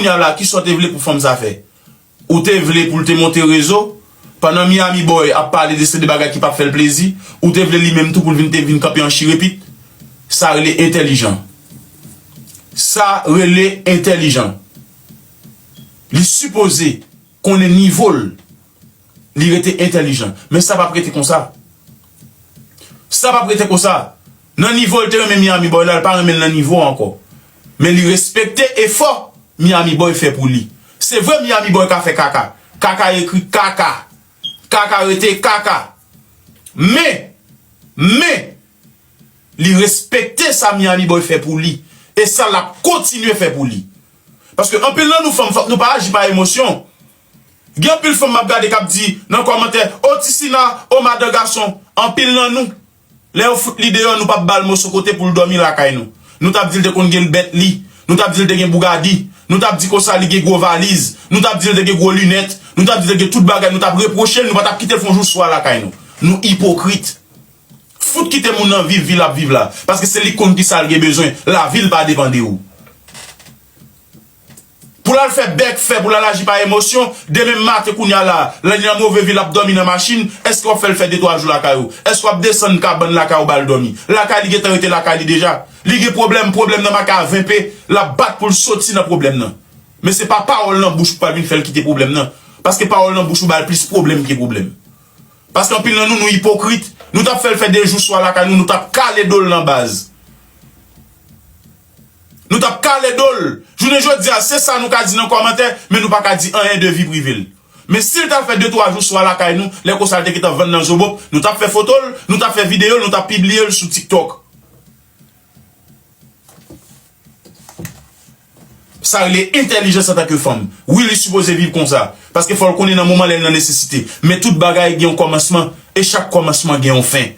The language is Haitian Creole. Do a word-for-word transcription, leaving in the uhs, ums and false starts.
Kounye a la, kisa w te vle pou fanm sa fè? Ou te vle pou l te monte rezo, pandan Miami Boy ap pale de seri de bagay ki p ap fè l plezi, ou te vle li menm tou pou l vin te vin kanpe an chirepit? Sa rele entèlijan. Sa rele entèlijan. Li sipoze konnen nivo l. Li rete entèlijan. Men sa p ap rete konsa. Sa p ap rete konsa. Nan nivo l te renmen Miami Boy la, l pa renmen l nan nivo a ankò. Men li respekte efò Miami Boy fè pou li. Se vre Miami Boy ka fè kaka. Kaka ekri kaka. Kaka rete kaka. Men, men, li respekte sa Miami Boy fè pou li. E sa l ap kontinye fè pou li. Paske anpil nan nou fanm, fòk nou pa aji pa emosyon. Gen anpil fanm m ap gade k ap di nan kòmantè, "O Tisina, o madan gason." Anpil nan nou, lè yo fout li deyò, nou p ap ba l moso kote pou l dòmi lakay nou. Nou t ap di l te konn gen bèt li. Nou t ap di l te gen bougadi. Nou t ap di konsa li gen gwo valiz. Nou t ap di l te gen gwo linèt. Nou t ap di l te gen tout bagay. Nou t ap repwoche l. Nou pa t ap kite l fè yon jou swa lakay nou. Nou ipokrit. Fout kite moun nan viv vi l ap viv la. Paske se li k konn kisa l gen bezwen. Lavi l pa depann de ou. Pou l al fè bèk fè, pou l al aji pa emosyon, demen maten kounye a la, lè li nan move vi l ap dòmi nan machin, èske w ap fè l fè de twa jou lakay ou? Èske w ap desann kabann lakay ou ba l dòmi? Lakay li gentan rete lakay li deja. Li gen pwoblèm, pwoblèm nan make a ven pe, l ap bat pou l soti nan pwoblèm nan. Men se pa pawòl nan bouch ou k pral vin fè l kite pwoblèm nan. Paske pawòl nan bouch ou ba l plis pwoblèm ke pwoblèm. Paske anpil nan nou, nou ipokrit. Nou t ap fè l fè de jou swa lakay nou, nou t ap kale do l nan baz. Nou t ap kale do l. Jounen jodi a, se sa nou ka di nan kòmantè, men nou pa ka di anyen de vi prive l. Men si l t al fè de twa jou swa lakay nou, lè konsa l te gentan vann nan Zobop, nou t ap fè foto l, nou t ap fè videyo l, nou t ap pibliye l sou TikTok. Sa rele entèlijans antanke fanm. Wi, li sipoze viv konsa. Paske fò l konnen nan moman lè l nan nesesite. Men tout bagay gen yon kòmansman, e chak kòmansman gen yon fen.